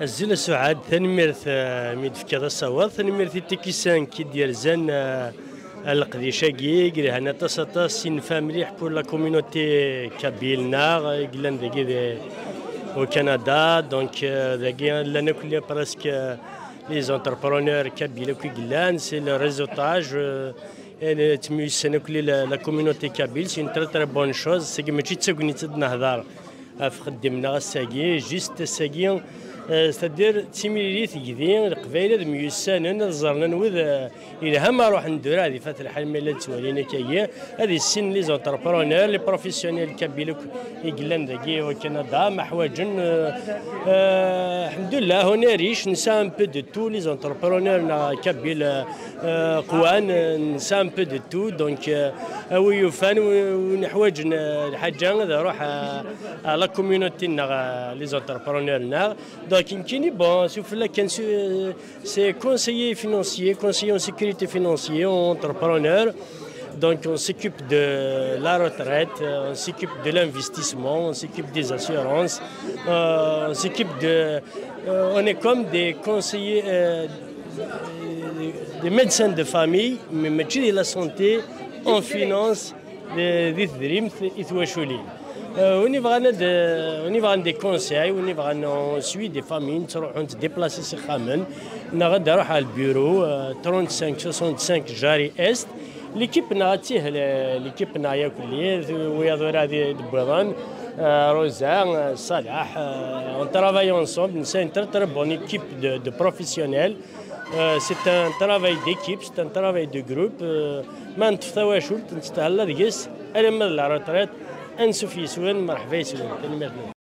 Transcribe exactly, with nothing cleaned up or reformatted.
Azul a Suɛad, tanemmirt, eh, mi d-tefkiḍ asawaḍ, tanemmirt i Tiki cinq i d-yerzan, eh, leqdic-agi, yelhan aṭas, aṭas, yenfa mliḥ pour la communauté kabyle-nneɣ, eh, i yellan dagi di, au Canada. Donc, eh, dagi llan akk les, presque, eh, les entrepreneurs kabyles akk i yellan, c'est le réseautage, eh, et ttemyussan akk la, la communauté kabyle, c'est une très, très bonne chose. Sagi mačči d tagnit ad nehder ɣef xeddim-nneɣ ass-agi, juste ass-agi, eh, c'est-à-dire d timlilit deg-i, Leqbayel ad myussanen, ad ẓren anwa d, eh, yelha ma ruḥen-d tura di fat lḥal, ma yella ttwalin akkagi, ad issinen les entrepreneurs, les professionnels kabyles akk i yellan dagi au Canada, ma ḥwaǧen, eh, eh, alḥemdulillah, on est riche, nesɛa un peu de tout, les entrepreneurs-nneɣ kabyles, eh, eh, qwan, eh, nesɛa un peu de tout, donc, eh, a wi yufan, wi, wi neḥwaǧen, eh, lḥaǧa, ad ruḥ, eh, à la communauté-nneɣ, eh, les entrepreneurs-nneɣ. Donc, nekkini, bon, sufella kan, su-, c'est conseiller financier, conseiller en sécurité financière, entrepreneur. Donc, on s'occupe de la retraite, euh, on s'occupe de l'investissement, on s'occupe des assurances, euh, on s'occupe de, euh, on est comme des conseillers, euh, des médecins de famille, mais mačči di la santé, en finance, di, di tedrimt, i twaculin. Euh, win yebɣan ad, euh, win yebɣan des conseils, win yebɣan, on suit des familles, nettruḥu nettdéplacer s ixxamen, neɣ ad d-aruḥ ɣer lbiru, euh, trente-cinq soixante-cinq Jarry Est. L'équipe-nneɣ ad tihel, euh, l'équipe-nneɣ yakk-, wiyaḍ ur ɛad d-wwiḍen, euh, Rosa, euh, Salah, euh, on travaille ensemble, c'est une très, très bonne équipe de, de professionnels. Euh, c'est un travail d'équipe, c'est un travail de groupe. Euh, ma neṭṭef tawacult, nettehella deg-s, alamma d la retraite, ansuf yes-wen, merḥba yes-wen. Tanemmirt.